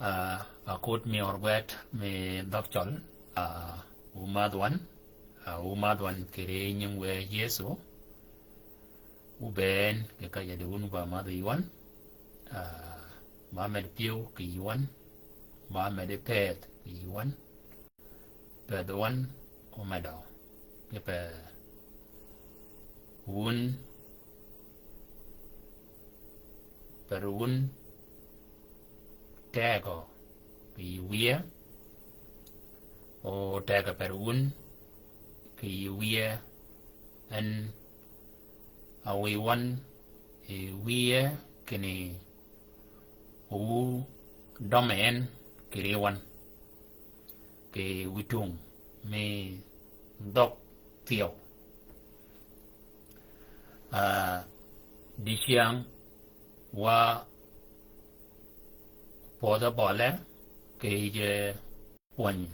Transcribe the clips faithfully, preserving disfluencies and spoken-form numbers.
Ah, akut mi ørgwed mi dhøg cøl, ah, wu madh wan, ah, wu madh wan kì ri nying wë Yëso. Wu bënn kì ka jadi wun ba madh yi wan, ah, ba med pyëw kì yi wan, ba med pëth kì yi wan. Pëdh wan omedø. Kì pe wun, per wun tegø kì yï wïye. O tegø per wun kì yï wïye. En a wiy wan yi wïye kinni wu dømme en kì ri wan kì witung mi dhøg thyew. Ah, dicyäng wa pödhe bøle kì yij pwöny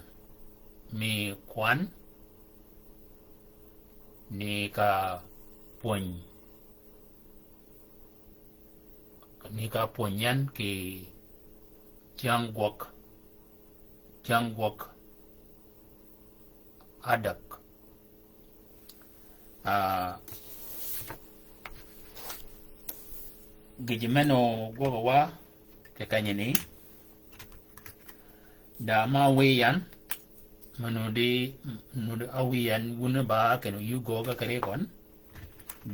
mi kwan ni ka pwöny, ni ka pwöny yan kì cyäng gwøg, cyäng gwøg adäg. Ah, gïjø men-a gwøg wa kì kenyini, da ma wiy yan, ma nudi, nudi a wiy yan wun ba kinni yï göög kì ri køn,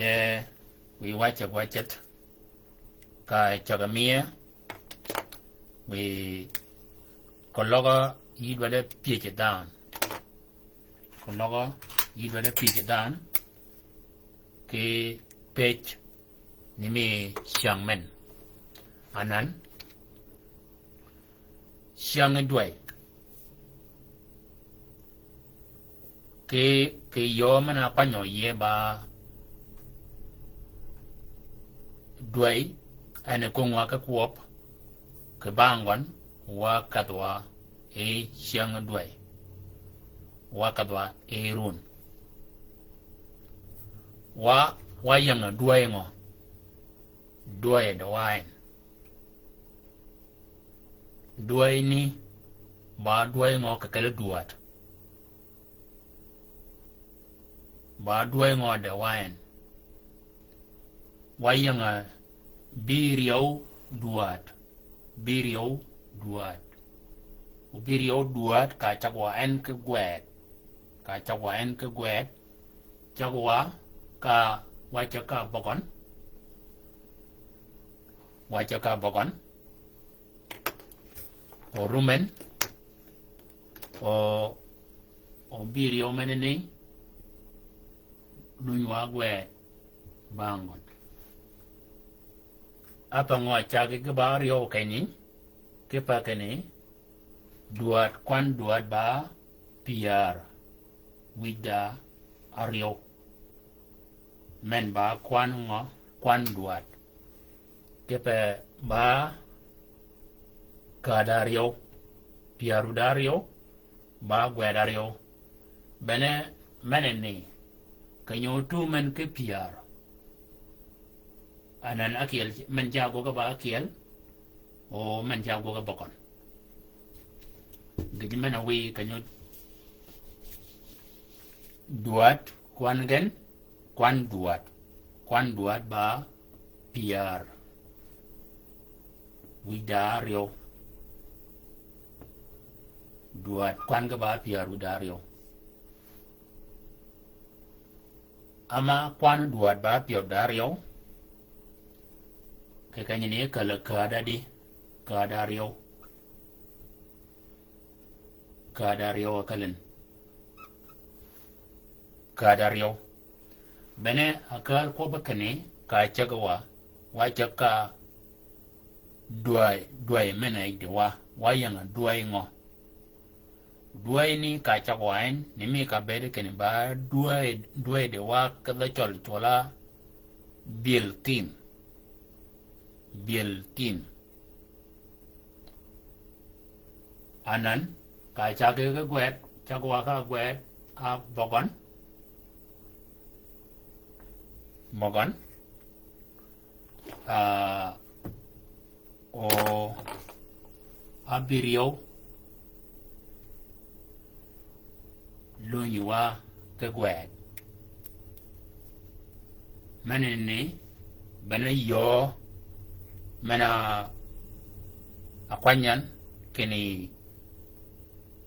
de wiy wa ceg wa cet, ka ceg a miye, wiy keløg yï dwaddi pyëj dhanhø. Keløg yï dwaddi pyëj dhanhø, kì pëj ni mi cyäng men. Anan, cyäng dwäy. Kì, kì yöö men-a kwanyø yie ba dwäy, en kwöng wa ki kwøb, kì bang gøn, wa kedh wa yi cyäng dwäy. Wa kedh wa yi run. Wa, wa ying-a dwäy ngø? Dwäy de wa en. Dwäy ni, ba dwäy ngø kì kelli dwäd? Ba dwäy ngø de wa en? Wa ying-a bïryew dwäd. Bïryew dwäd. O bïryew dwäd ka cag wa en ki gwed. Ka cag wa en ki gwed. Cag wa ka, wa cag ka bøgøn. Wa cag ka bøgøn. O rumen. O, o bïryew meneni. Duny wa gwed. Bang gøn. Apa ngø cagi ki ba aryew kenyi, ki pa kinni, dwäd, kwan dwäd ba pyär wïj da aryew. Men ba kwan ngø, kwan dwäd. Ki pe ba käd aryew, pyär wïj da aryew, ba gwed aryew. Bene men ni, keny-a otu men ki pyär. Anan ákyel, men ca gwøg ba ákyel, o men ca gwøg bøgøn. Gïj men-a wiy keny-a dwäd, kwan gen, kwan dwäd. Kwan dwäd ba pyär wïj da aryew. Dwäd kwan ge ba pyär wïj da aryew. Ama kwan dwäd ba pyär wïj da aryew, kì kenyini kelli käd adi, käd aryew. Käd aryew akälin. Käd aryew. Bene akääl kwøbbi kinni ka cäg wa, wa cäg ka dwäy, dwäy men-a yij di wa, wa ying-a dwäy ngø? Dwäy ni ka cäg wa en, ni mi ka bëëd kinni ba dwäy, dwäy di wa ki dhø cøl cwøl-a byël thim. Byël thim. Anan, ka cagi ki gwed, cag wa ka gwed, a bøgøn. Bøgøn. Ah, o, abïryew lunyi wa ki gwed. Menani bene yöö men-a akwany yan kinni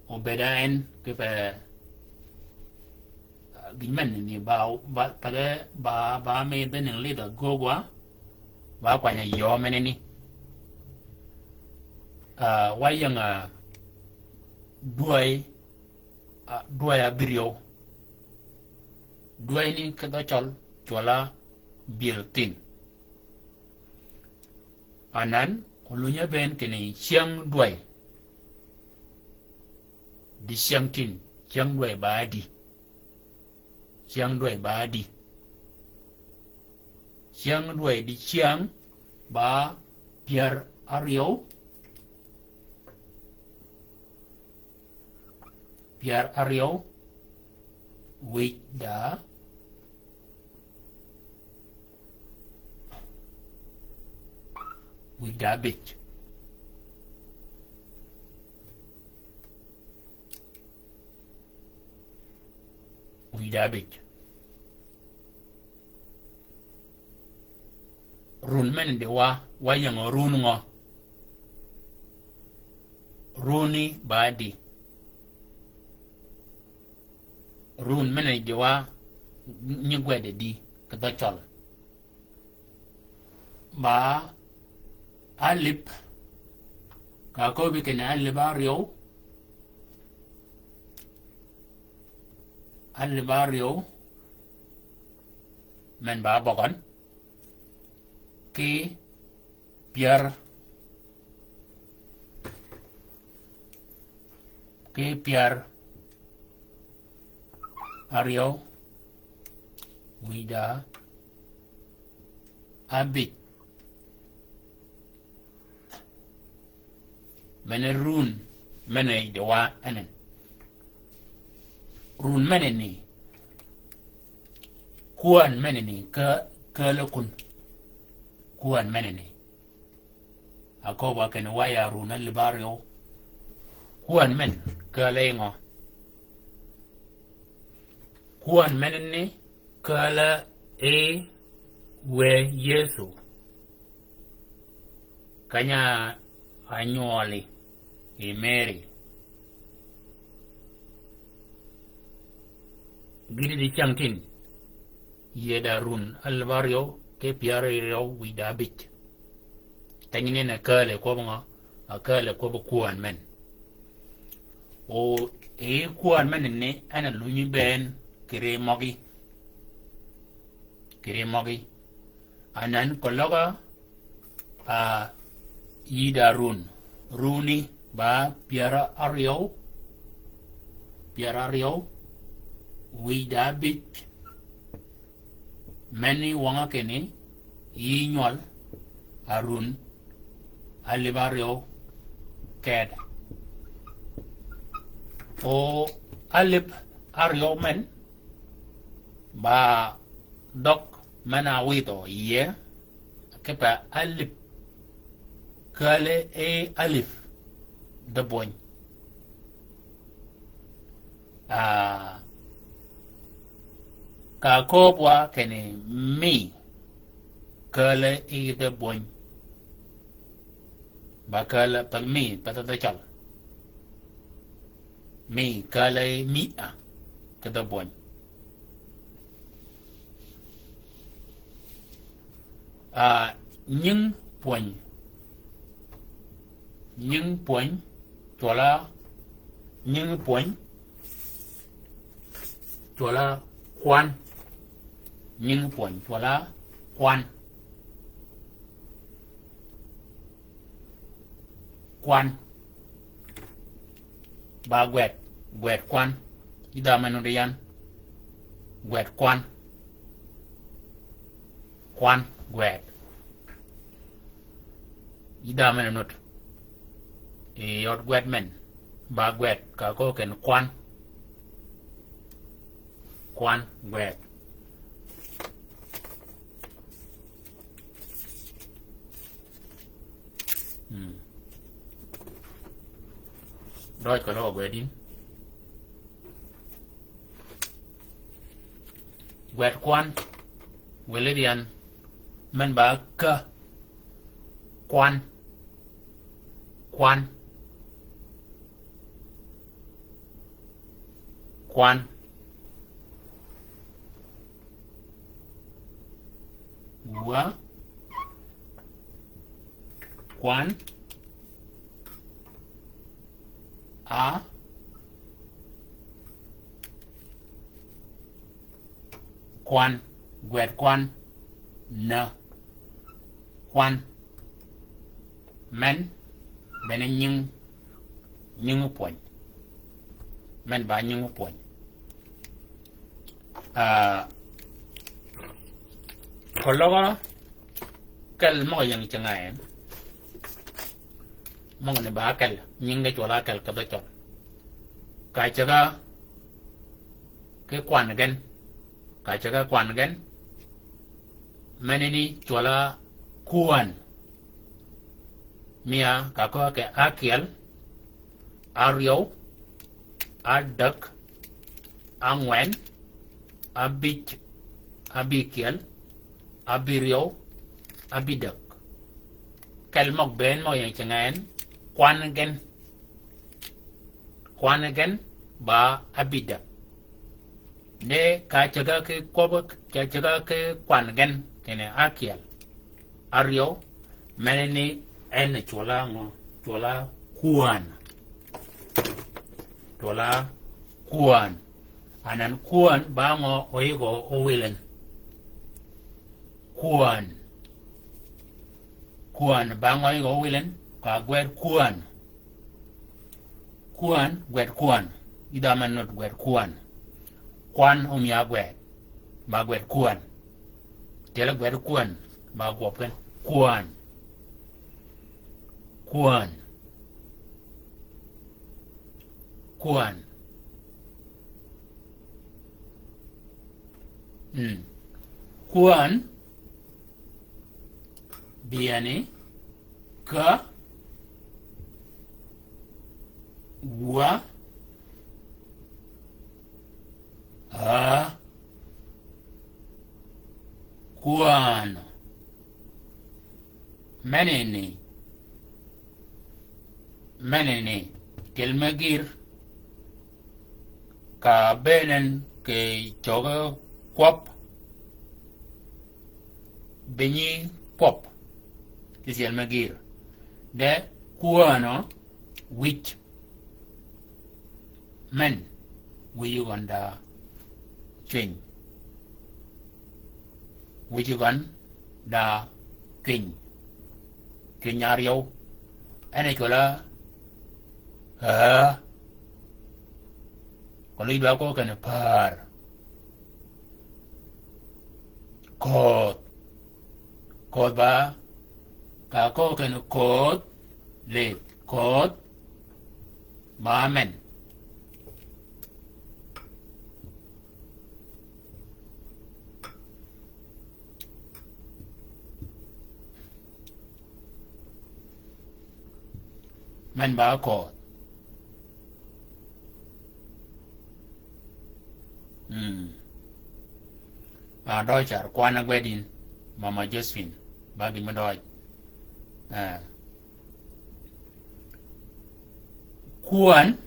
obed a en kipe gïn menani ba, ba, pale ba, ba mi dhi nïng lidh agöögwa, ba kwany-a yöö menani. Ah, wa ying-a dwäy, ah, dwäy abïryew. Dwäyni ki dhø cøl cwøl-a byël thïn. Anan, olunyi bënn kinni cyäng dwäy. Di cyäng tin, cyäng dwäy ba di. Cyäng dwäy ba di. Cyäng dwäy di cyäng ba pyär aryew. Pyär aryew wïj da wïj da abïj. Wïj da abïj. Run men di wa, wa ying-a run ngø? Runi ba di. Run men di wa, nyi gwed di ki dhø cøl. Ba alip, ka köbbi kinni alip aryew, alip aryew, men ba bøgøn, ki pyär, ki pyär aryew wïj da abïj. Men-a run, men-a yij di wa enen. Run menani, kwän menani, ka, källi kun. Kwän menani. Aköbbi kinni wa ya run alip aryew. Kwän men, källi ngø? Kwän menani, källi wë Yëso. Keny-a ánywøli yi Meri. Gïti di cyäng tin, yie da run alip aryew ki pyär aryew wïj da abïj. Teny ni en a kääl yi kwøb ngø? A kääl yi kwøb kwän men. O, e kwän men ni en a lunyi bënn kì ri møgí. Kì ri møgí. Anan keløg a, a, yï da run. Runi ba pyär aryew, pyär aryew wïj da abïj. Meni wøng-a kinni yï nywøl a run alip aryew kede. O alip aryew men ba dhøg men-a widhø yie, kipe alip kääl yi alip dhø bwöny. A, ka kööb wa kinni mi kääl yi dhø bwöny. Ba kääl, pa mi, pa dhø cøl. Mi kääl yi mia ki dhø bwöny. A, nying pwöny. Nying pwöny, cwøl-a nying pwöny, cwøl-a kwan. Nying pwöny, cwøl-a kwan. Kwan. Ba gwed, gwed kwan. Yï dha men nuti yan. Gwed kwan. Kwan, gwed. Yï dha men nuti. Yi yod gwed men. Ba gwed, ka köög kinni kwan. Kwan, gwed. Mm. Døøj keløg gwed yin. Gwed kwan. Weli dyan. Men ba ka. Kwan. Kwan. Kwan. Wa. Kwan. A. Kwan. Gwed kwan. Na. Kwan. Men. Bene nying. Nying pwöny. Men ba nying pwöny. Ah, keløg kel møg-a ying cinga en. Møgani ba kel, nyinge cwøl-a kel kedhø cøl. Ka cega ki kwan gen. Ka cega kwan gen. Meneni cwøl-a kwan. Mia ka kø ke akyel, aryew, adäg, angwen, abij, abikyel, abiryew, abidäg. Kel møg bënn møg ying cinga en, kwan gen. Kwan gen ba abidäg. Ne ka cega ki kwøb, ka cega ki kwan gen, kinni akyel. Aryew, meneni en cwøl-a ngø, cwøl-a kwan. Cwøl-a kwan. Anan kwan ba ngø oyigø owil en. Kwan. Kwan ba ngø oyigø owil en, ka gwed kwan. Kwan, gwed kwan. Idha men not gwed kwan. Kwan omia gwed. Ba gwed kwan. Tyel gwed kwan. Ba gwøb gen. Kwan. Kwan. Kwan. Mm. Kwan. Bï yani. Ka. Wa. A. Kwan. Meneni. Meneni. Tyel me gïr. Ka bënen kì cøge kwøb. Bï nyi kwøb. Kì tyel me gïr. De kwanø wïj. Men wïj gøn da cwiny. Wïj gøn da cwiny. Cwiny aryew. En e cwøl-a, aa. Keløg dwa ko kenni paar. Köödh. Köödh ba. Ka ko kenni köödh. Lidh. Köödh. Ba men. Men ba köödh. Mm. A døøj car kwan-a gwed yin, Mama Josephine, ba gïn me døøj. Ah. Kwan,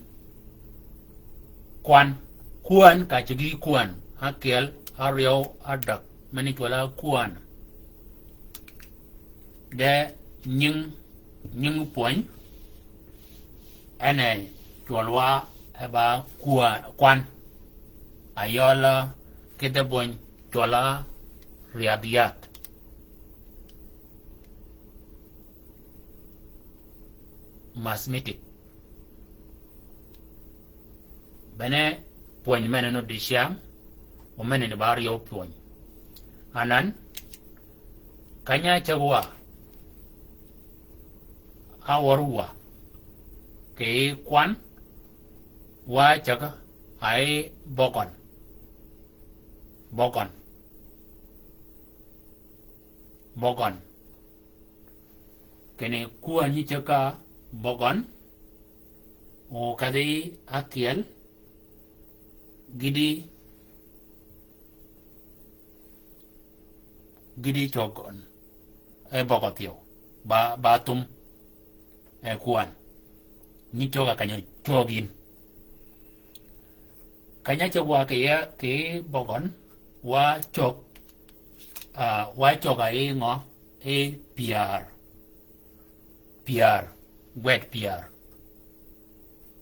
kwan, kwan, ka cigi kwan, akyel, aryew, adäg, meni cwøl-a kwan. De nying, nying pwöny, en e cwøl wa e ba kwa-, kwan. Ayøl ki dhebwöny cwøl-a riyadiyat. Mathematics. Bene pwöny mene ni diceng, o mene ni ba ryew pwöny. Anan, kany-a ceg wa, a wør wa, kì kwan, wa ceg, a yi bøgøn. Bøgøn. Bøgøn. Kinni kwanyi ceg ka bøgøn, Okedhi ákyel, gïti, gïti cøg gøn. E bøgø thyew. Ba, ba thum. E kwan. Nyi cøg-a keny-a cøg yïn. Keny-a ceg wa kì, kì bøgøn, wa cøg, ah, wa cøg-a yi ngø, yi pyär. Pyär, gwed pyär.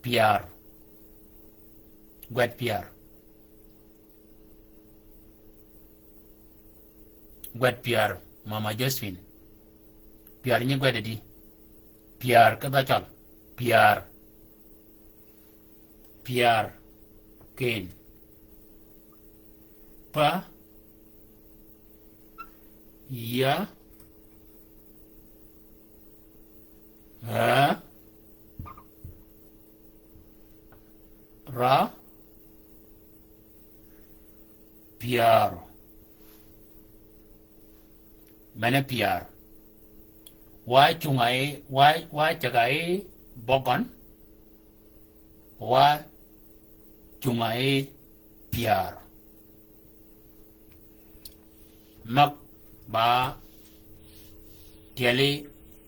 Pyär. Gwed pyär. Gwed pyär, Mama Josephine. Pyär nyi gwed di. Pyär ki dhø Acøl. Pyär. Pyär. Ken. Pa. Ya. Ha. Ra. Pyär. Mene pyär. Wa cunga yi, wa, wa cega yi bøgøn. Wa cunga yi pyär. Mag ba tyeli,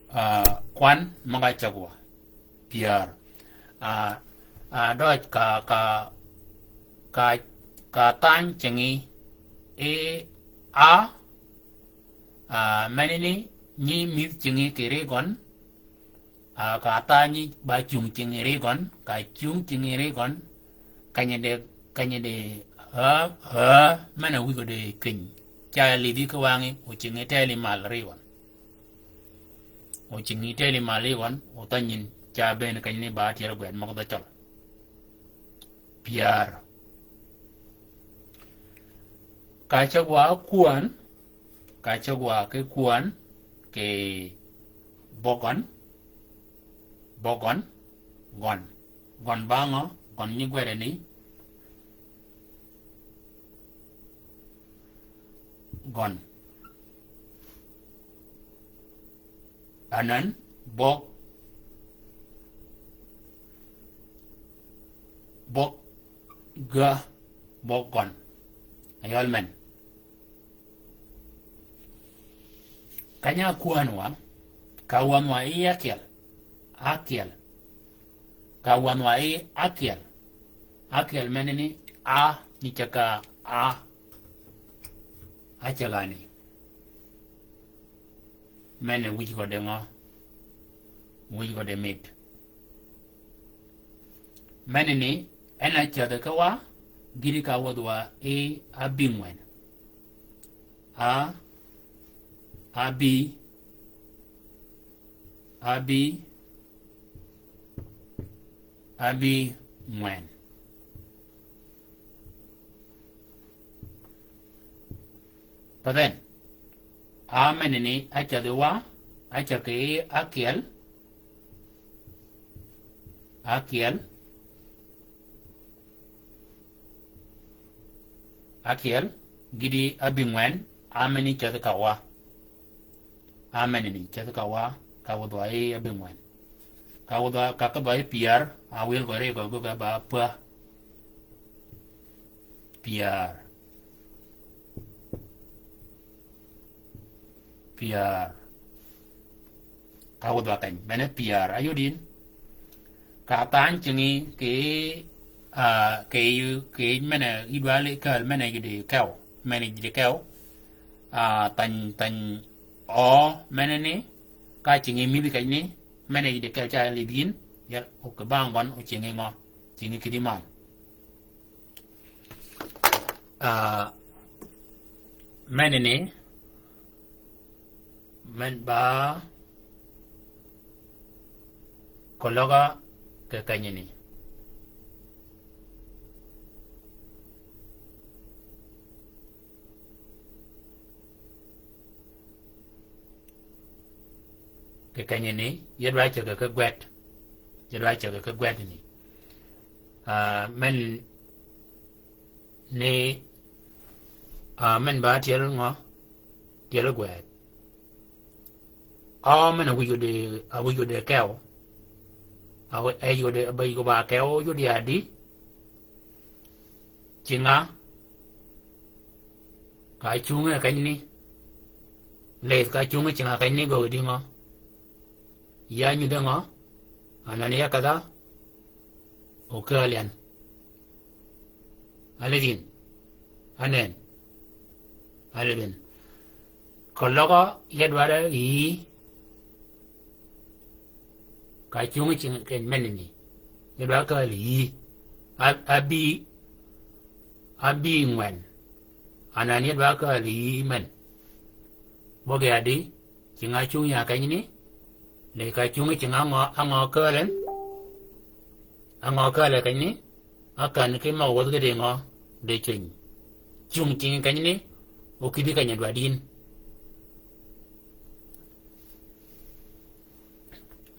ah, kwan mag-a ceg wa. Pyär. Ah, ah, døj ka, ka, ka, ka thany cingi yi a, ah, menani nyi mïdh cingi kì rigøn, ah, ka thany ba cung cingi rigøn, ka cung cingi rigøn, keny-a di, keny-a di, ha, ha, men-a wïj gø di keny. Ca lidhi ki wangí, o cingi teli mal rigøn. O cingi teli mal rigøn, o thany yïn, ca bëën keny-a ni ba tyel gwed møg dhø Acøl. Pyär. Ka ceg wa kwan, ka ceg wa ki kwan, kì bøgøn, bøgøn, gøn. Gøn ba ngø, gøn nyi gwede ni. Gøn. Anan, bøg, bøg, ga, bøg gøn. Ayøl men. Keny-a kwan wa, ka wänwa yi ákyel, ákyel. Ka wänwa yi ákyel. Ákyel menani a, nyi ceg ka a. Áceg ani. Men-a wïj gø di ngø? Wïj gø di mit. Menani, en a cädhi ki wa, gïti ka wädhi wa yi ábïngwen. A, ábï, ábï, ábïngwen. But then, a menani ácädhi wa, ácäg kì ákyel, ákyel, ákyel, gïti ábïngwen, a menani cädhi ka wa. A menani cädhi ka wa, ka wädhi wa yi ábïngwen. Ka wädhi wa, ka, ka ba yi pyär, a wil gø ri gø gø ka ba pa. Pyär. Pyär. Ka wädhi wa keny. Mene pyär. Ayod yïn. Ka thany cingi kì, ah, kì, kì men-a yï dwali käl men-a yï di kew. Men-a yï di kew. Ah, thany, thany o menani. Ka cingi mïdhi keny ni. Men-a yï di kew ca lidh yïn. Yel, o kì bang gøn, o cingi ngø. Cingi kïdhi man. Ah, menani, men ba koløga kì kenyani. Kì kenyani, yï dwa cägi ki gwed. Yï dwa cägi ki gwed ni. Ah, men ni, ah, men ba tyel ngø? Tyel gwed. A men-a wïj gø di, a wïj gø di kew. A we-, e yode, ba yugo ba ke o yode adi. Cinga. Ka cunge kenyni. Leth ka cunge cinga kenyni go di ngø. Ya nyudhe ngø. Anan ya kadha. Okalian. Alidin. Anen. Alidin. Koloko yadwada yi. Ka cungi cing ken menini. Yadwada ka li yi. A-, abi, abi ngwen. Anan yadwada ka li yi men. Boge adi. Cinga cungi a kenyni, ni ka cungi cinga ngø, a ngø kalen, a ngø kale kenyni, a kan ki ma wodh gidi ngø, di cing. Cungi cingi kenyni, okidhi keny dwadin.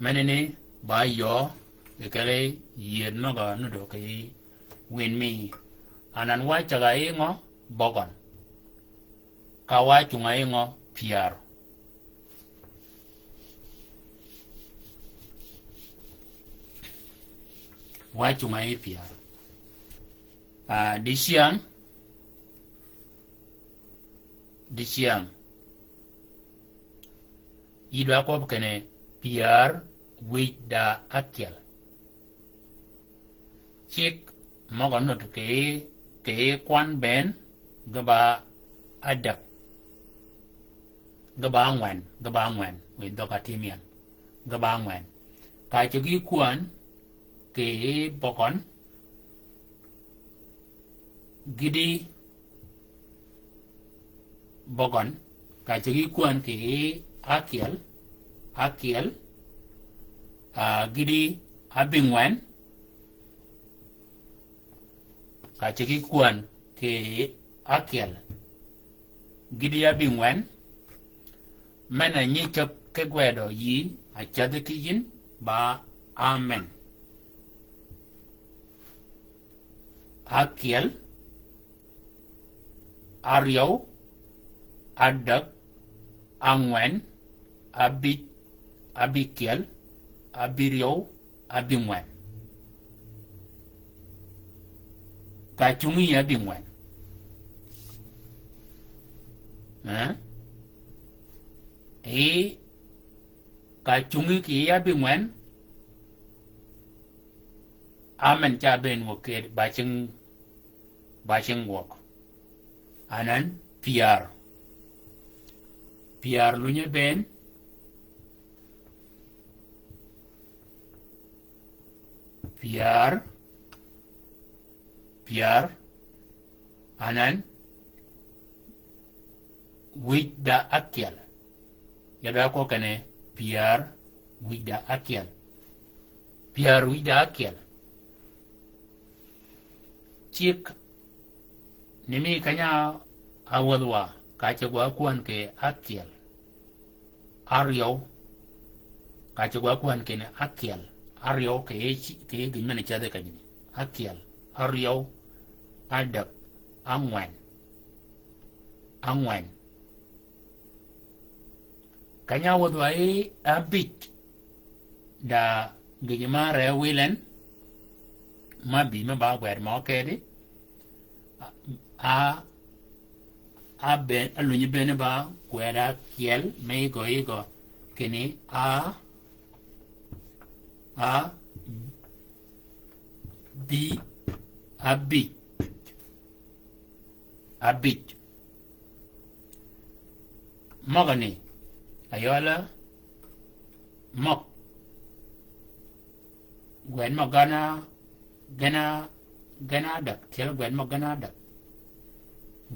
Menini, ba yø, ikele yied møga nudo ki win mi. Anan wa caga yi ngø, bøgøn. Ka wa cunga yi ngø pyar. Wa cunga yi pyar. Ah, dicyäng. Dicyäng. Yï dwa kwøb kene pyar wïj da akyel. Cik møg-a nut kì, kì kwan bënn, ge ba adäg. Ge ba angwen, ge ba angwen, wïj dhøg-a tïm yan. Ge ba angwen. Ka ceg yi kwan, kì bøgøn, gïti bøgøn, ka ceg yi kwan kì akyel, akyel, ah, gïti abïngwen, ka ceg yi kwan kì akyel, gïti abïngwen, men-a nyi cäg ki gwedø yï, a cädhi ki yïn, ba amen. Akyel, aryew, adäg, angwen, abïj, abïkyel, abïryew, abïngwen. Ka cungi yi abïngwen. Eh? Yi ka cungi kì yi abïngwen. Amen ca bënn wø ked ba cing, ba cing gwøg. Anan pyar. Pyar lunye bënn. Pyar. Pyar. Anan wïj da akyel. Ya da ko kene pyar wïj da akyel. Pyar wïj da akyel. Cik ni mi kanya awädh wa ka ceg wa kwan kì akyel. Aryew. Ka ceg wa kwan kì ni akyel. Aryew kì, kì gïn men-a cädhi kenyni. Akyel. Aryew. Adäg. Angwen. Angwen. Kanya wädh wa yi abïj. Da gïn ma re wilen. Ma bï me ba gwed mø kedi. A, a, a bënn, a lunyi bënn ba gwed akyel me igø igø. Kini a, a, bï, abïj. Abïj. Møgani, ayøla, møg. Gwed møg gen a, gen a, gen a adäg, tyel gwed møg gen a adäg.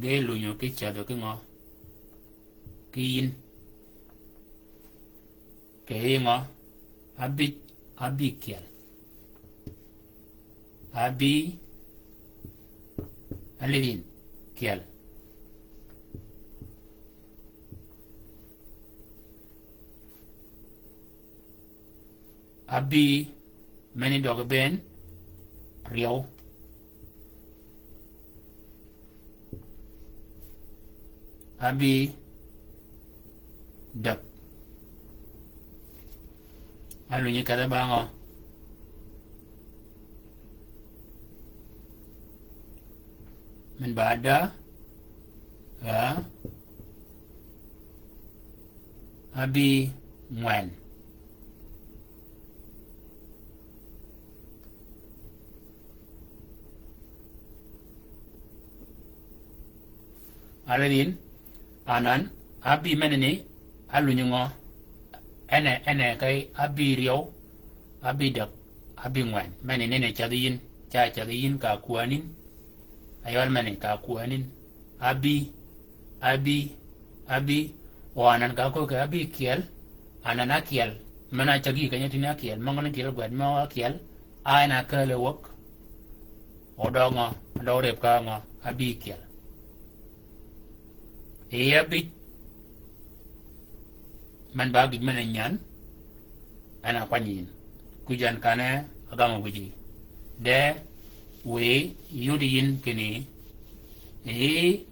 Ge lunyo ki cädhø ki ngø? Ki yïn. Kì yï ngø? Abïj, abïkyel. Abï, alidin, kyel. Abï, meni døg bënn, ryew. Abï, däg. Alunyi kedhe ba ngø? Ba da, a, abï ngwen. Alidin, anan, abï menani, alunyi ngø, ene, ene kay, abï ryew, abï däg, abï ngwen. Menani ene cädhi yïn, ca cädhi yïn ka kwänin, ayøl menani ka kwänin, abï, abï, abï, o anan ka köög kì abï kyel, anan ákyel, men-a cägi kenyi tïn ákyel, møgø ni tyel gwed mø ákyel, a en a kääl e wäg. O døøg ngø, døøg rib ka ngø, abï kyel. Yi abïj, men ba gïj men-a nyän, en a kwany yïn. Kwïj en kanni agamo wïji. De, wiy, yud yïn kinni, yi,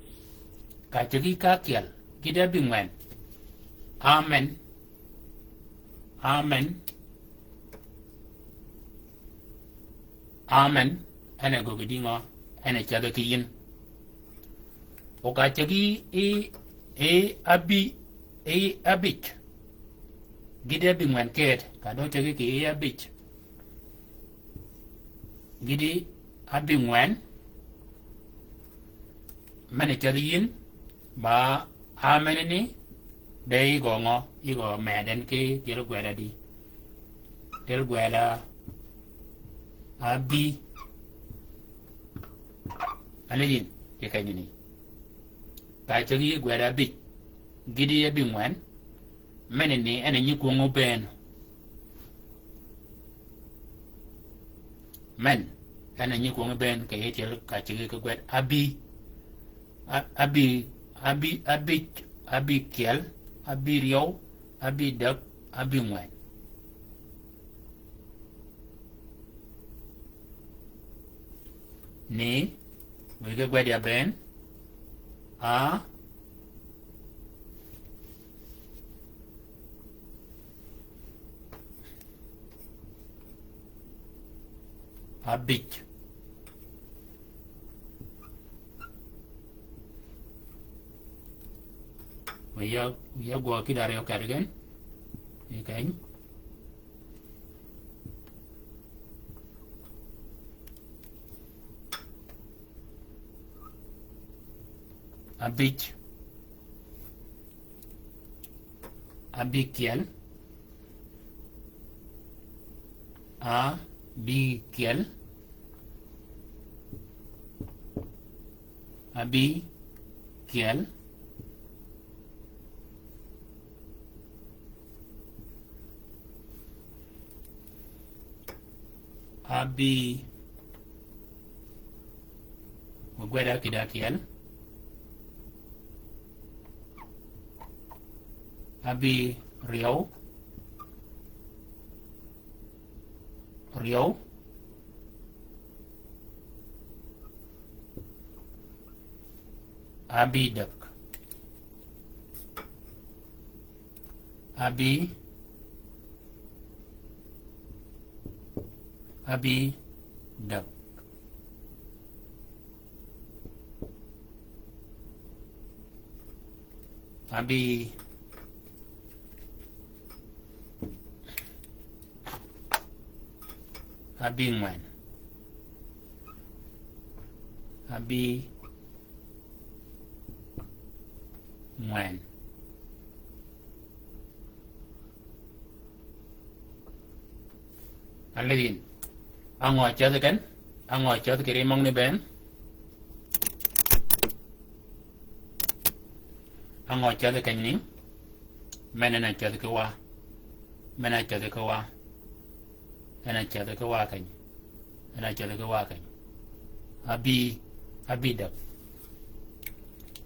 ka cägi ka ákyel, gïti abï ngwen. Amen. Amen. Amen. En e göggi dïngø, en e cädhi ki yïn. O ka cägi yi, yi abï, yi abïj. Gïti abï ngwen kid, ka dø cägi kì yi abïj. Gïti abï ngwen. Men-a cädhi yïn, ba, amen ni, de yi gø ngø, yi gø meden ki tyel gwed adi. Tyel gwed a, abï. Alidin, ki kenyi ni. Ka cägi gwed abïj. Gïti abï ngwen. Menani en a nyi kwöngi bënn. Men, en a nyi kwöngi bënn kì yi tyel ka cägi ki gwed abï. A-, abï, abï, abïj, abï kyel, abï ryew, abï däg, abï ngwen. Ni, wïge gwed ya bënn, a, abïj. Wiya, wiya gwøøg kïddi aryew kedgi gen. Yi keny. Abïj. Abïkyel. Abïkyel. Abïkyel. Abï, wagweda kidi akyel. Abï ryew. Ryew. Abï däg. Abï, abï däg. Abï, abï ngwen. Abï ngwen. Alidin. Angø cädhi ken? Angø cädhi kì ri møgni bënn? Angø cädhi kenyi ni? Men en a cädhi ki wa. Men a cädhi ki wa. En a cädhi ki wa keny. En a cädhi ki wa keny. Abï, abï däg.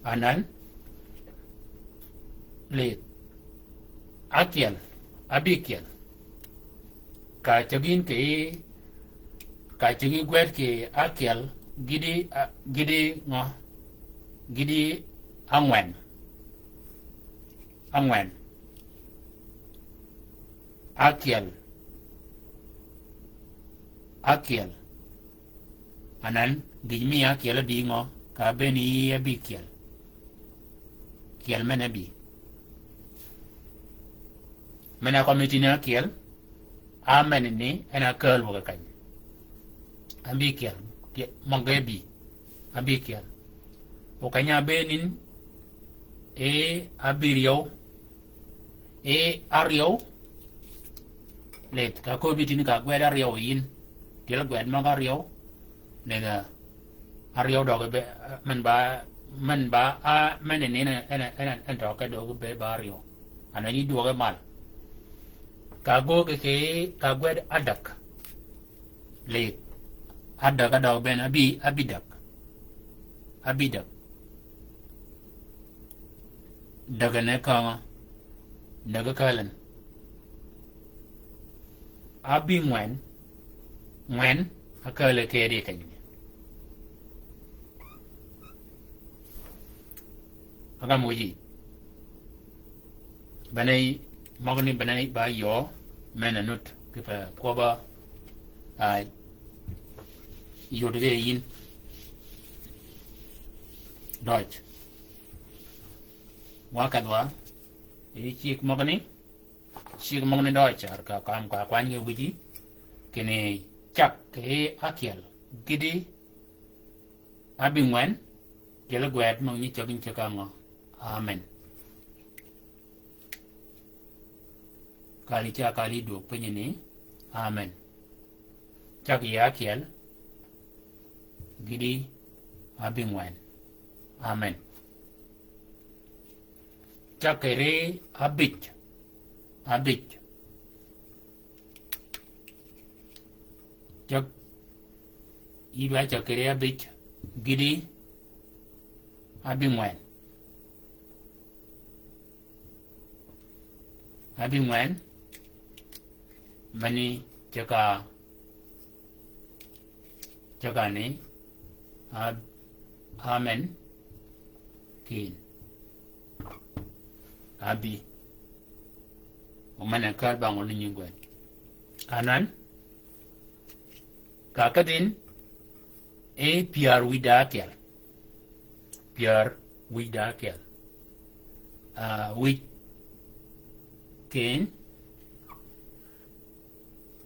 Anan. Lith. Akyel. Abïkyel. Ka cägi yïn kì, ka cägi gwed kì akyel, gïti, a, gïti ngø, gïti angwen. Angwen. Akyel. Akyel. Anan, gïj mi akyel a dï ngø, Ka bëën yï ábï kyel. Kyel men-a bï. Men-a kømmi tïn-a ákyel. A men-a ni en a kääl wøg keny. Ábï kyel. Kyel, møg-a bï. Ábï kyel. O keny-a bëën yïn, e ábï ryew. E áryew. Leth, ka köbbi tïn ka gwed áryew yïn. Tyel gwed møg-a áryew. Leth-a áryew døge be, men ba, men ba, a, men-a ni en, en, en, en tø ke døge be ba áryew. Ana nyi dwøge mal. Ka gøge ki, ka gwed ádäg. Lith. Ádäg, ádäg bëën, ábï, ábï däg. Ábï däg. Däg ne känga. Däg kääl en. Ábï ngwen. Ngwen, akääl kedi keny. Agam wïji. Bene, møgani bene ba yø, men-a nud, kipe kwøbb-a, a, yud ge yïn. Døj. Wa kedhwa, e cigg møgani, cigg møgani døj, ar ka kam ka kwany ge wïji, kinni cag ki ákyel, gïti, ábï ngwen, tyel gwed møg nyi ceg nyi ceg kangø. Amen. Kali ca kali dwøg piny ni, amen. Cag yi ákyel, gïti, ábï ngwen. Amen. Cag kiri ábïj, ábïj. Cag, yï ba cag kiri ábïj, gïti, ábï ngwen. Ábï ngwen, mani ceg-a, ceg-a ni, a, amen, kin. Ábï. O men-a kääl bang ol nyi gwed. Anan, ka kedhin, e pyär wïj da ákyel. Pyär wïj da ákyel. A, wïj ken.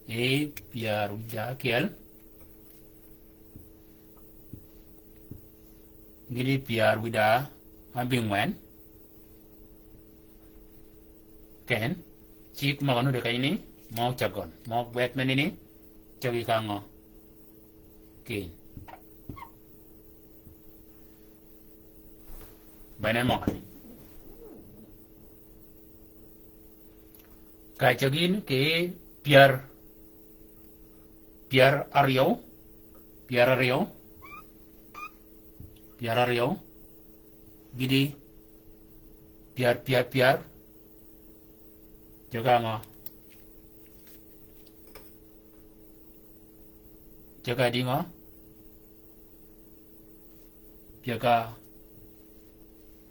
E pyär wïj da ákyel. Gïti pyär wïj da ábï ngwen. Ken, cigg møg-a nuti kenyi ni, mø cäggøn, mø gwed menani, cäggi kangø. Ken. Bene møgani. Ka cäggi ni ki pyär, pyär áryew, pyär áryew, pyär áryew, gïti, pyär, pyär, pyär, Ceg-a ngø? Ceg-a di ngø? Ceg-a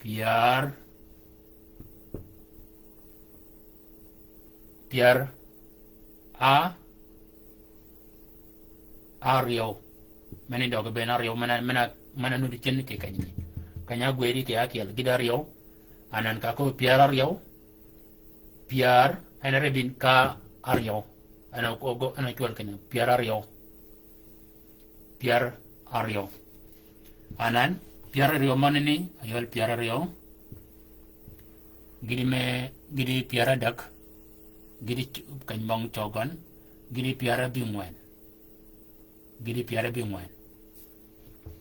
pyär, pyär a, áryew. Meni døg bënn áryew, men-a, men-a, men-a nuti cen kì kenyi. Keny-a ágwëdi kì ákyel, gïd áryew. Anan ka ko pyär áryew. Pyär, en rebin ka áryew. En o, o, en ocwøl kenyi, pyär áryew. Pyär áryew. Anan, pyär áryew mønni, ayøl pyär áryew. Gïdi me, gïdi pyär ádäg. Gïdi c-, keny møng cøgøn. Gïdi pyär ábïngwen. Gïdi pyär ábïngwen.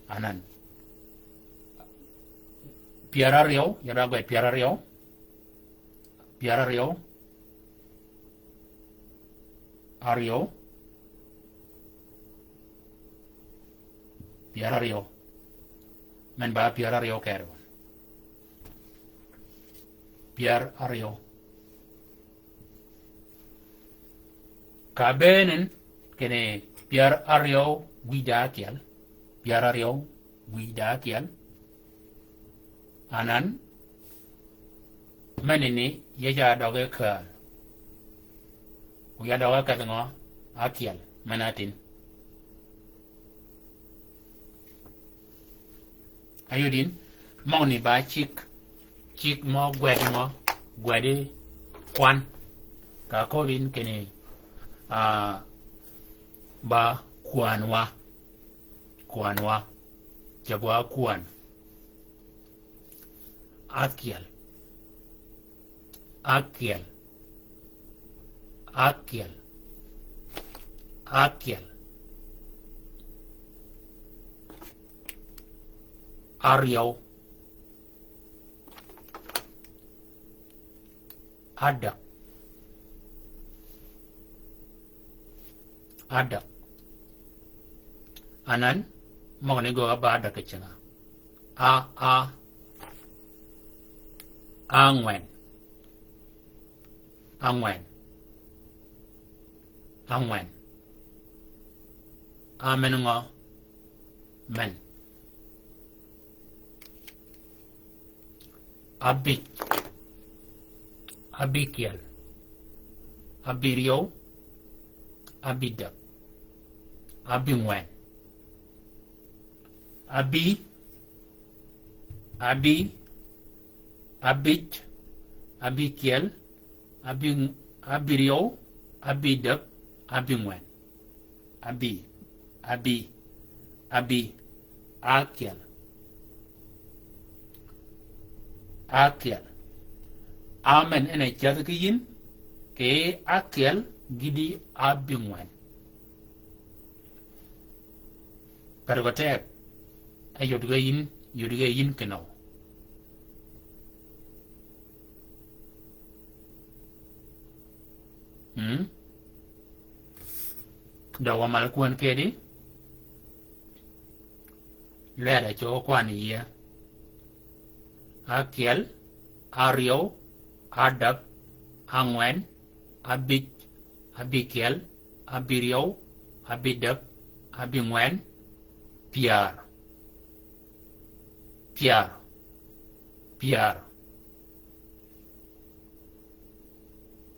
Anan. Pyär áryew, yara gwe pyär áryew. Pyär áryew. Áryew. Pyär áryew. Men ba pyär áryew kere. Pyär áryew. Ka bënn kinni pyär áryew wïj da ákyel. Pyär áryew wïj da ákyel. Anan, meni ni yij-a døge kääl. Wïj-a døge kedhi ngø? Ákyel, men-a tin. Ayod yin, møgø ni ba cik, cik mø gwed mø, gwedi kwan. Ka kor yin kinni, ah, ba kwanwa, kwanwa, cägwa kwan. Ákyel. Ákyel. Ákyel. Ákyel. Áryew. Ádäg. Ádäg. Anan, møgani gø ba ádäg kì cinga. A, a, ángwen. Ángwen. Ángwen. Á men ngø? Men. Abij. Abikyel. Abiryew. Abidäg. Abingwen. Abi, abi, abij, abikyel, abi, abiryew, abidäg, abingwen. Abi, abi, abi, ákyel. Ákyel. Amen en a cädhi ki yïn, kì ákyel gïti abingwen. Pär gø teg, e yod ge yïn, yod ge yïn kinøw. Hmm? Døg wa mal kwän kedi, lweda cø kwan yie. Ákyel, áryew, ádäg, ángwen, abij, abikyel, abiryew, abidäg, abingwen, pyär. Pyär. Pyär.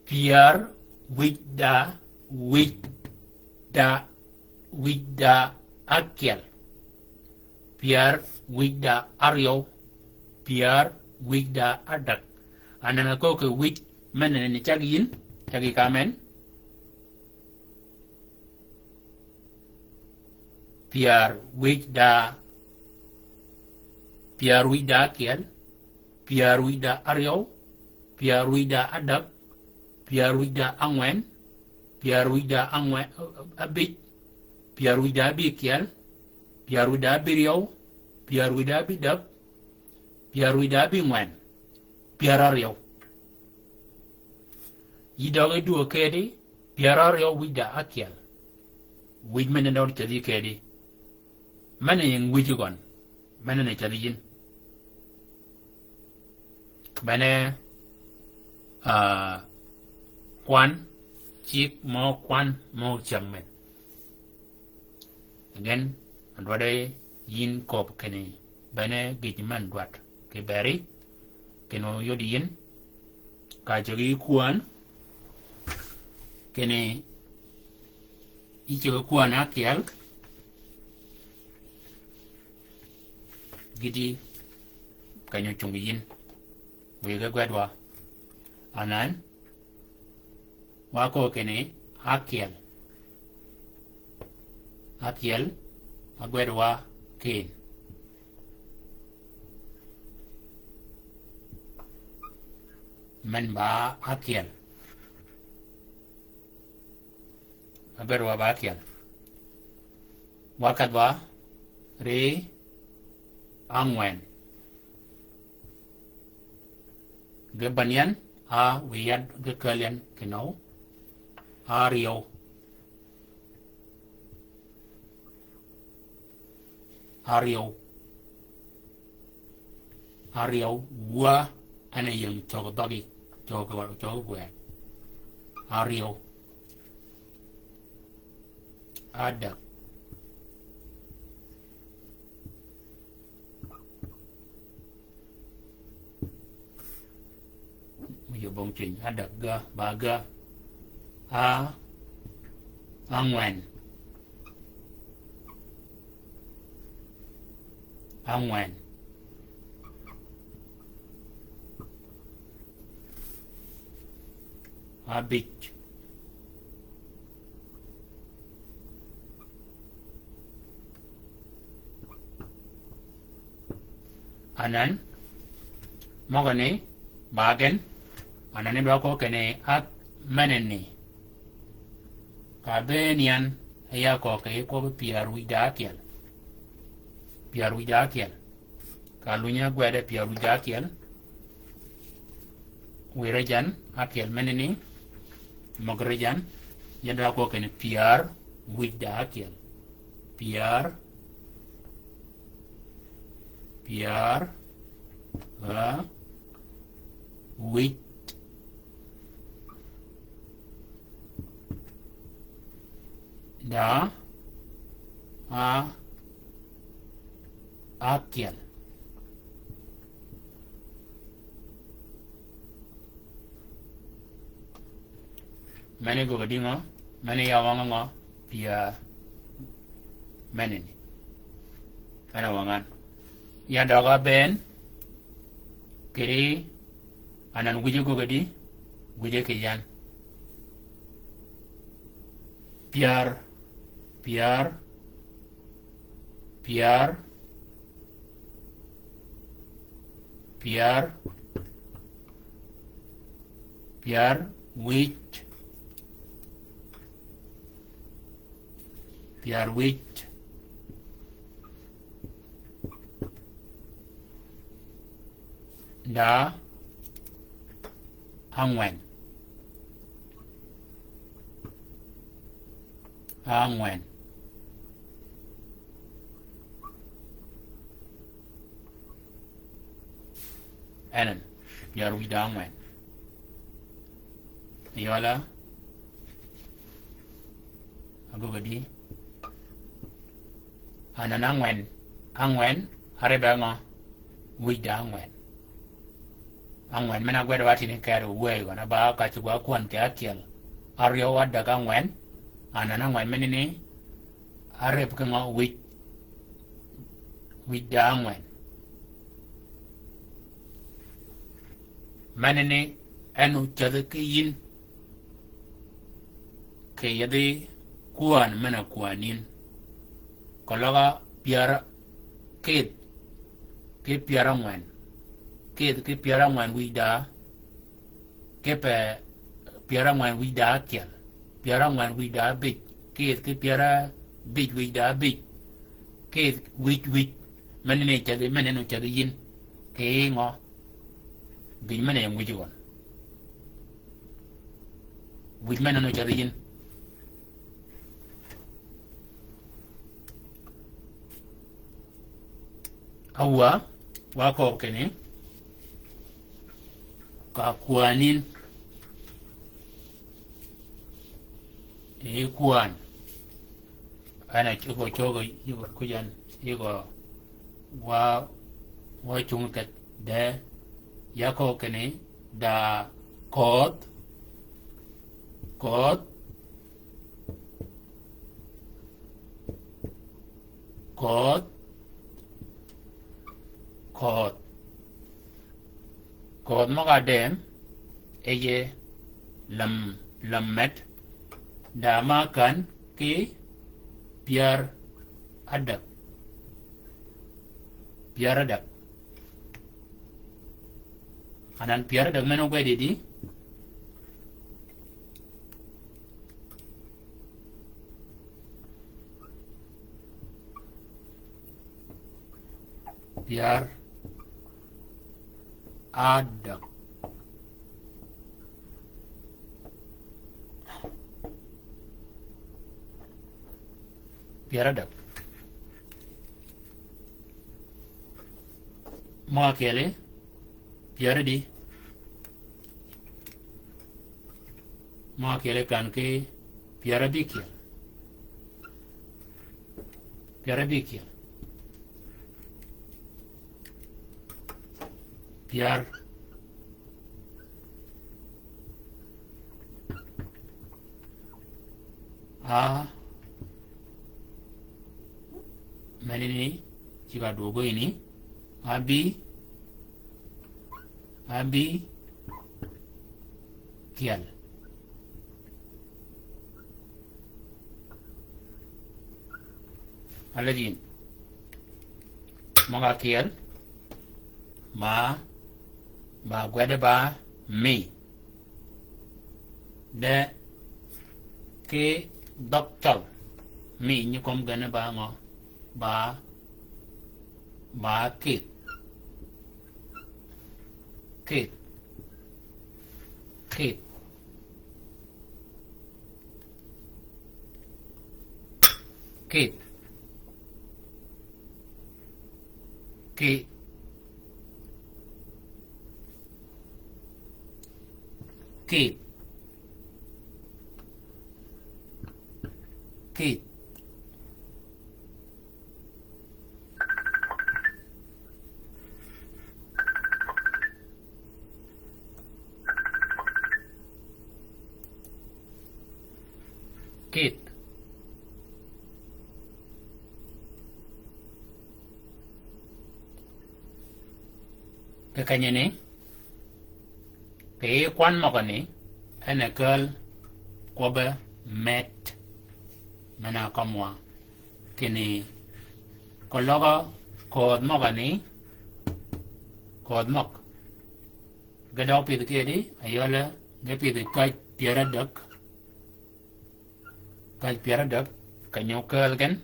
Pyär wïj da, wïj da, wïj da ákyel. Pyär wïj da áryew. Pyär wïj da ádäg. Anan a köög kì wïj men ni cag yïn, cag yï ka men. Pyär wïj da, pyär wïj da ákyel, pyär wïj da áryew, pyär wïj da ádäg, pyär wïj da ángwen, pyär wïj da ángwen, abij, pyär wïj da abikyel, pyär wïj da abiryew, pyär wïj da abidäg, pyär wïj da abingwen, pyär áryew. Yï døg e dwöög kedi, pyär áryew wïj da ákyel. Wïj men-a døg cädhi kedi. Men-a ying wïj gøn. Men-a ni cädhi yïn. Bene, ah, kwan, cik mø kwan mø cäng men. Gen, adwaddi yïn köbbi kinni, bene gïj men dwaddi kì beri, kinni oyod yïn, ka cägi kwän, kinni yï cägi kwän ákyel, gïti keny ocungi yïn. Wïge gwedwa. Anan, wa köög kinni ákyel. Ákyel, agwedwa kin. Men ba ákyel. Agwedwa ba ákyel. Wa kadh wa ri ángwen. Ge banyan, a wiy yad ge kälyan kinøw. Áryew. Áryew. Áryew, wa, en a ying cøg dhøggi, cøg, cøg gwed. Áryew. Ádäg. Mø yø bong cwiny, ádäg ga, ba ga. A, ángwen. Ángwen. Abij. Anan, møgø ni, bagen, anan ni dwa ko kinni, ak meneni. Ka bëën yan, ya ko kinni, kwøbbi pyär wïj da ákyel. Pyär wïj da ákyel. Ka lunyi ágwede pyär wïj da ákyel. Wi rijjan ákyel meneni, møg rijjan, ya dwa ko kinni pyär wïj da ákyel. Pyär, pyär, a, wïj. Da, a, ákyel. Meni gøggi di ngø, meni ya wang ngø, pyär, meneni. En a wangan. Ya døga bëën, kiri, anan wïje gøggi di, wïje kì yan. Pyär, pyär, pyär, pyär, pyär wïj, pyär wïj. Da, ángwen. Ángwen. Enen, pyär wïj da ángwen. Yøla, agøggi di. Anan ángwen, ángwen, aribbe ngø, wïj da ángwen. Ángwen men-a ágwed wa tïni kere wëy gøn-a ba ka cugg-a kwän kì ákyel. Aryøw, adäg, ángwen, anan ángwen meneni, arib ki ngø, wïj, wïj da ángwen. Meneni en ocädhi ki yïn. Kì yethi kwän men-a kwän yïn. Keløg-a pyär, kïdh ki pyär ángwen. Kïdh ki pyär ángwen wïj da. Kipe pyär ángwen wïj da ákyel. Pyär ángwen wïj da ábïj. Kïdh ki pyär ábïj wïj da ábïj. Kïdh wïj wïj. Meneni cedhi, meneni cedhi yïn. Kì ngø? Gïn men-a ying wïj gøn. Wïj men-a nu cedhi yïn. Awäg, wa kööb kinni, ka kwän yïn. Yi kwän. En a cugø cugø, yi kwän, yi kwän. Wa, wa cung keth de, ya kööb kinni, da köödh, köödh, köödh, köödh. Köödh møg-a dëng, e ye lam, lam med, da ma kän ki pyär adäg. Pyär adäg. Anan pyär adäg men ogwedi di. Pyär adäg. Pyär adäg. Møg-a kyeli, pyär adi? Møg-a kyeli kän ki pyär abïkyel. Pyär abïkyel. Pyär. A, menini, cigg-a dwöög ini, abï, abïkyel. Alejin. Møg-a kyel. Ba, ba gwede ba mi. De ki dhøg cøl. Mi nyi kömi gene ba ngø? Ba, ba kith. Kith. Kith. Kith. Kith. Kith. Kith. Kith. Kì kenyani, kì yij kwan møgani, en a kääl kwøbbe med. Men-a kømwa kinni keløg köödh møgani, köödh møg. Ge døg pidh kedi, ayøle, ge pidh käj pyär ádäg. Käj pyär ádäg, keny-a kääl gen.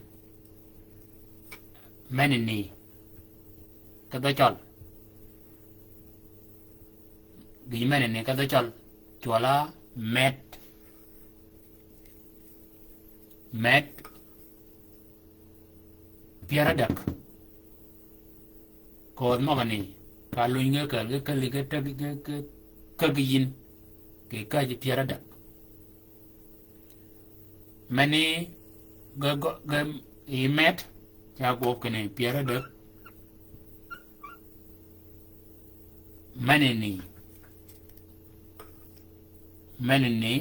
Menani, ki dhø cøl. Gïj menani ki dhø cøl. Cwøl-a med. Med. Pyär ádäg. Köödh møgani, ka luny ge kääl, ge källi ge teg, ge, ge, käggi yïn. Kì käjji pyär ádäg. Meni ge, ge, ge, yi med, ca gwøb kinni pyär ádäg. Menani. Menani.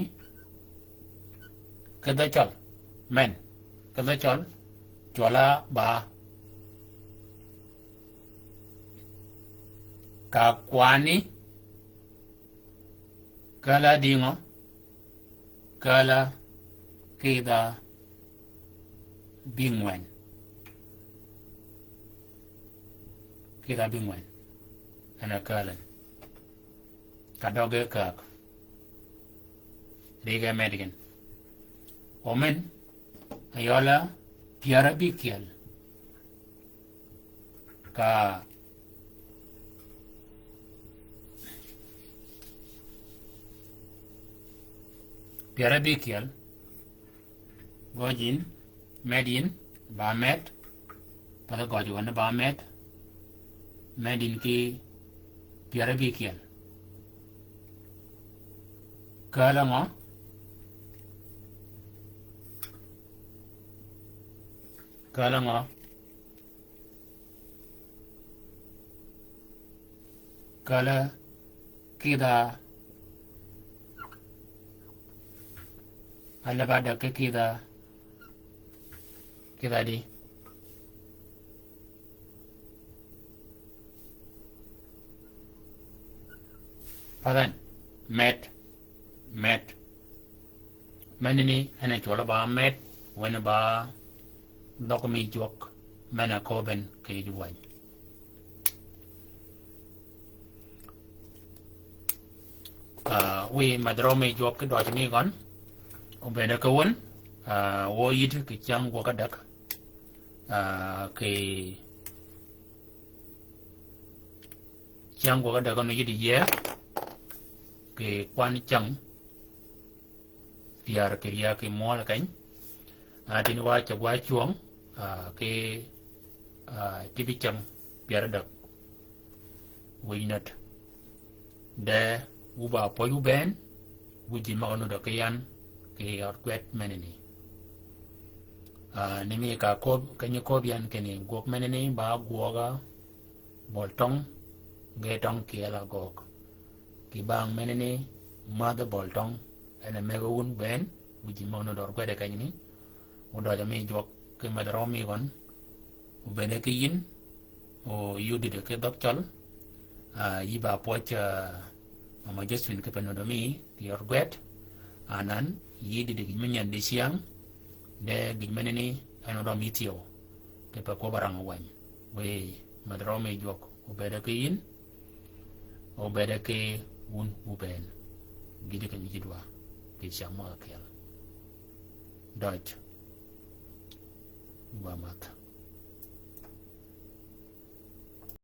Ki dhø cøl. Men. Ki dhø cøl. Cwøl-a ba. Ka kwani. Kääl-a dïngø? Kääl-a kidha bïngwen. Kidha bïngwen. En a kääl en. Ka døge käg. Ri ge med gen. O men, ayøl-a pyär ábïkyel. Ka pyär ábïkyel. Gøj yïn, med yïn, ba med. Path gøj wen ba med. Med yïn ki pyär ábïkyel. Kääl-a ngø? Kääl-a ngø? Kääl-a kidha. Alaba døg ki kidha. Kidha di. Path en. Med. Med. Menani en a cwøl-a ba med, wen ba dhøg mi jwøk, men a köbben kì yij wäny. Ah, wiy medh rø mi jwøk ki døj mi gøn, obed ki wun, ah, wø yïd kì cyäng gwøg ádäg, ah, kì cyäng gwøg ádäg gøn yïd yie, kì kwan cyäng, pyär kì ryäg kì mwøl keny. Ah, tïn wa ceg wa cwöng, ah, ki, ah, tïbi cyäng pyär ádäg. Wïj nöt. De, wu ba pwøj wu bënn, wu ji møg-a nuddø ki yan, kì yij ød gwed menani. Ah, ni mi ka köb, kenyi köb yan kinni gwøg menani, ba gwøg-a, bøl tøng, ge tøng kyel-a gøg. Kì bang menani, mädh bøl tøng, en a mëgg wun bënn, wu ji møg-a nuddø gwede kenyani, wu døj mi jwøk ki medh rø mi gøn, wu bënn ki yïn, o yï ódïdø ki dhøg cøl, ah, yï ba pwøj, ah, Mama Josephine ki pe nuddø mi, kì yij ød gwed, anan, yï dïdø gïj me nyän dicyäng, de gïj menani, en rø mi thyew. Kipe kwøb-a rang wany. Wiy, medh rømi jwøk, obede ki yïn, obede ki wun wu bënn. Gïjø kenyi ji dwa, kì cam møg-a kyel. Døj. Wa mädh.